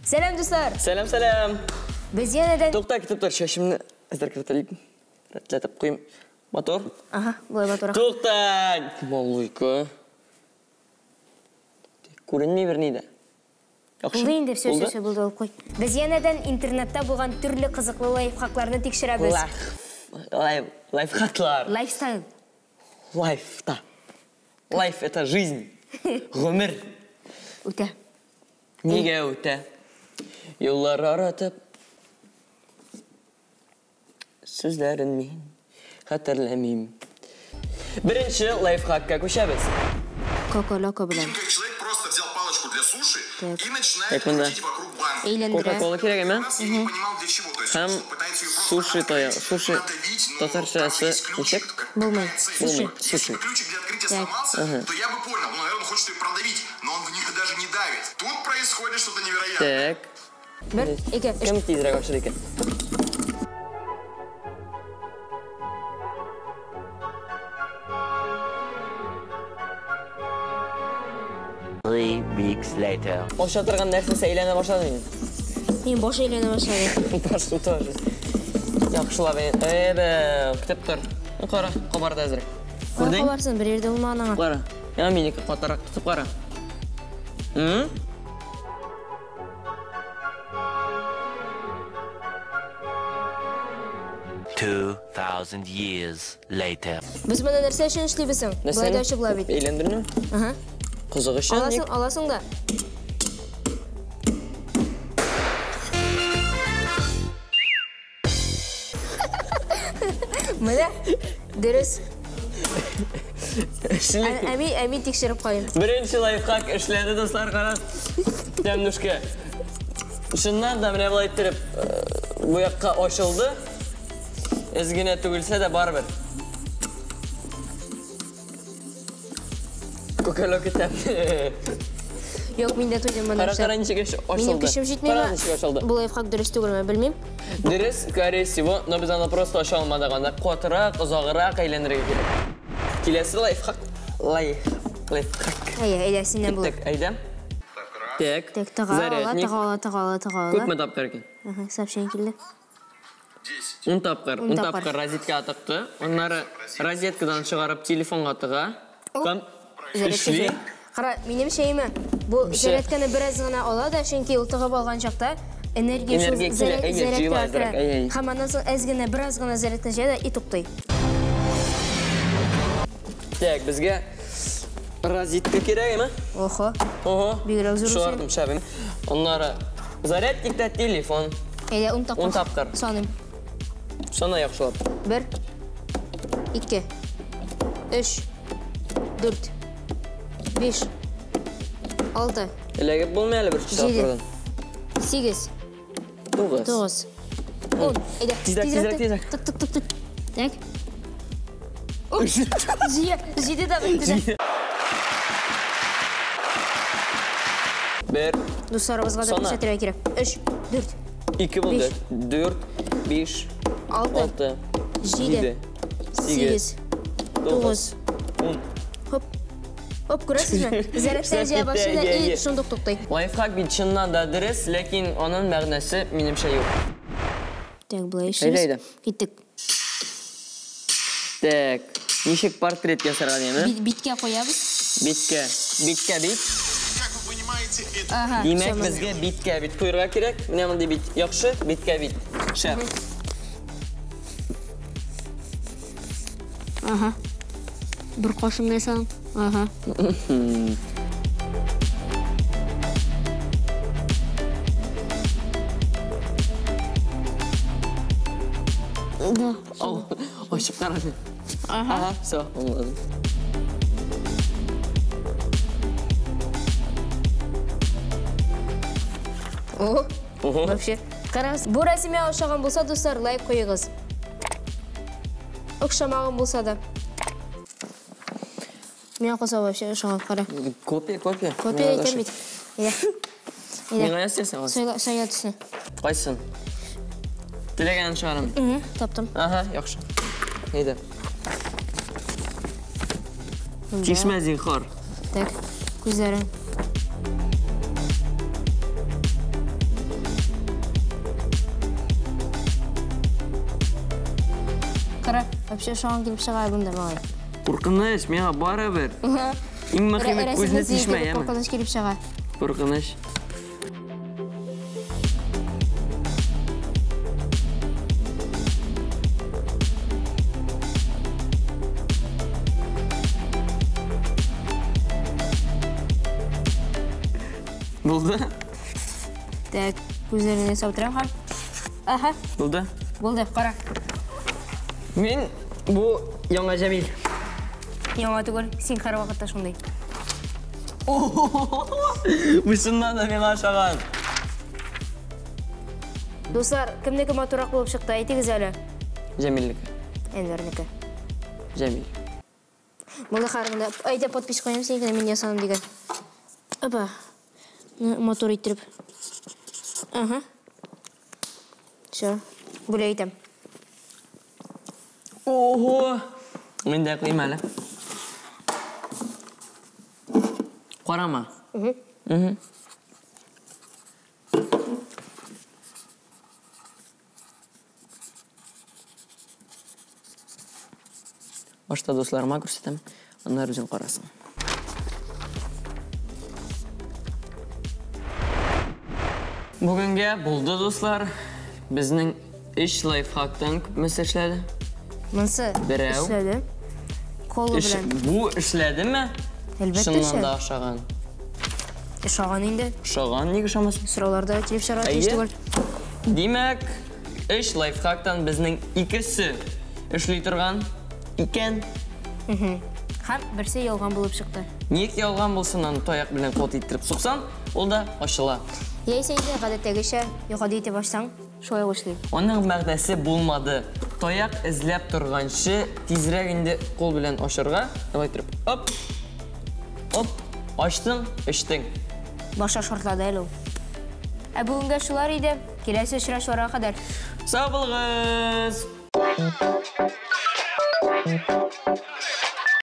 Сәлам, дуслар! Сәлам, сәлам! Без янәдән... Тукта, көтеп тор, чәчемне әзрәк рәтләп, рәтләтеп куйым. Мотор? Ага, болай матуррак. Тукта! Малыйка. Күренми берни дә. Яхшы. Булды инде, все, все, Булды? все, булды, алып куй. Без янәдән интернетта булган төрле кызыклы лайфхакларны тикшерәбез. Лайфхаклар. Лайфстайл. Лайфта. Лайф это жизнь. Гомер. Үтә. Нигә үтә? Юллар аратып, сүзләрен мин хәтерләмим. Беренче лайфхакка күчәбез. Кока-лока белән. Как человек просто взял палочку для суши Так. и начинает Так, мында. крутить вокруг банки. Әйләндерә. Кока-кола кирәк әмә? Раз я не понимал для чего. То есть Һәм он пытается ее просто суши тая, открыть, суши надавить, но там татарчасы есть ключик, ничек? как- Булмый. какая цель? Булмый. Если Суши. бы ключик для открытия Так. сломался, то я бы понял, ну, наверное, он хочет ее продавить, но он в нее даже не давит. Тут происходит что-то невероятное. Так. Бер, ике, өч. Кем тизрәк ачыр икән? Three weeks later. Аша торган нәрсәсе әйләнә башлады инде. Мин баш әйләнә башлады. Баш тоже. Яхшылап әйбә, көтеп тор. Ну, кара, кабарды әзрәк. Күрдең? Кабарсын, бер ерде булмаган аңа. Кара. Я минеке катырак тотып кара. М? 2,000 years later. Без моны нәрсә өчен эшлибез соң? Болай да ачып була бит. Әйләндерме? Ага. Кызык өчен. Аласың, аласың да. Менә дөрес. Эшли. Әми, әми тикшереп куйым. Беренче лайфхак эшләде, дуслар, кара. Тәмнүшкә. Чыннан да менә болай иттереп бу якка ачылды. Әз генә түгелсә дә барыбер. Кока-лока тәмле. Юк, мин дә туйдым моны Кара, эшләп. кара, ничек ачылды. Минем көчем җитмиме? Кара, ничек ачылды. Бу лайфхак дөрес түгелме, белмим. Дөрес, скорее всего, но без аны просто ача алмадык. Анда катырак, озаграк әйләнергә кирәк. Киләсе лайфхак. Лайфхак. Әйе, әйдә, синнән булыр. Так, әйдә. Так. Так, тыга ала, Зарядник. тыга ала, тыга ала, тыга ала. Күпме тапкыр икән? Ага, сообщение килде. 10 тапкыр. Ун 10 тапкыр. тапкыр розетка тыкты. Аннары розеткадан чыгарып телефонга тыга. Һәм Зарядка эшли. җыя. Кара, минем шәйме, бу зарядканы бераз гына ала да, чөнки ул тыгып алган чакта энергия шул Энергия килә, әйе, зарядка җыела керә. әзрәк, әйе, әйе. Һәм аннан соң әз генә, бераз гына зарядка җыя да и туктый. Так, безгә розетка кирәк, әйме? Охо. Ого. Бигрәк зур Шулардым шәбем. Аннары зарядникта телефон. Әйдә, 10 тапкыр. 10 тапкыр. Саныйм. Сана яхшылап. 1 2 3 4 5 6 Эләгеп булмый әле бер Җиде. тапкырдан. 8 9. 9 10. Әйдә. Тизрәк, тизрәк, тизрәк. Тык, тык, тык, тык. Так. Җия, җиде дә бетте. 1 Дусларыбызга да Сана. күрсәтергә кирәк. 3 4 2 булды. Биш. 4 5 6 6 7 7 8 8 9 10. Хоп. Хоп, күрәсезме? Зарядтан җыя башлый да Әйе, и әйе. шундук туктый. Лайфхак бит чыннан да дөрес, ләкин аның мәгънәсе минемчә юк. Так, болай Әйдә, эшлибез. әйдә. Киттек. Так, ничек портрет ясарга дияме? Биткә куябыз. Биткә, биткә бит. Как вы понимаете, это Ага. Димәк, всё, менә. безгә биткә бит куярга кирәк. Менә мондый бит яхшы, биткә бит. Шәп. Ага. Бер кашым салам. Ага. Да. Ау, ачып кара. Ага, всё, аңладым. О, Ого. вообще. Карагыз, бу рәсемгә ошаган булса, дуслар, лайк куегыз. Охшамаган булса да. Миңа калса вообще ошаган, кара. Копия, копия. Копия икән бит. Әйдә. Әйдә. Миңа ясыйсың. Сайла, сайла төсне. Кайсын? Теләгәнен чыгарам. Мгм, таптым. Ага, яхшы. Әйдә. Тишмә зинхар. Так. Күзләрен. Кара, вообще шуңа килеп чыга бунда малай. Куркыныч, миңа барыбер. Иң мөһиме күзне тишмә, яме. Куркыныч килеп чыга. Куркыныч. Булды? Так, күзләрен ясап торам һәм. Аһа. Булды? Булды, кара. Мин бу яңа Җәмил. Яңа түгел, син һәрвакытта шундый. Бу чыннан да миңа ошаган. Дуслар, кемнеке матуррак булып чыкты, әйтегез әле. Җәмилнеке. Әнвәрнеке. Җәмил. Булды, хәзер әйдә подпись куям синекенә, мин ясадым дигән. Опа. Мотор иттереп. Ага. Всё, бүләк итәм. Ого! Мин дә куйым әле. Карама. Угу. Башта дусларыма күрсәтәм, аннары үзең карасың. Бүгенгә булды, дуслар. Безнең 3 лайфхактан күпмесе эшләде? Монсы Берәү. эшләде. Колы белән. Бу эшләдеме? Әлбәттә Чыннан да эшләде. ошаган. Ошаган инде. Ошаган, нигә ошамасын? Сораулар да килеп чыгарга тиеш Әйе. түгел. Димәк, 3 лайфхактан безнең икесе эшли торган икән. Һәм берсе ялган булып чыкты. Ник ялган булсын, аны таяк белән кот иттереп суксаң, ул да ачыла. Яисә инде гадәттәгечә гади итеп ачсаң, шулай ук эшли. Аның мәгънәсе булмады. Таяк эзләп торганчы, тизрәк инде кул белән ачырга, шулай иттереп, оп, оп, ачтың, эчтең. Баша шартлады әле ул. Ә бүгенгә шулар иде. Киләсе очрашуларга кадәр. Сау булыгыз!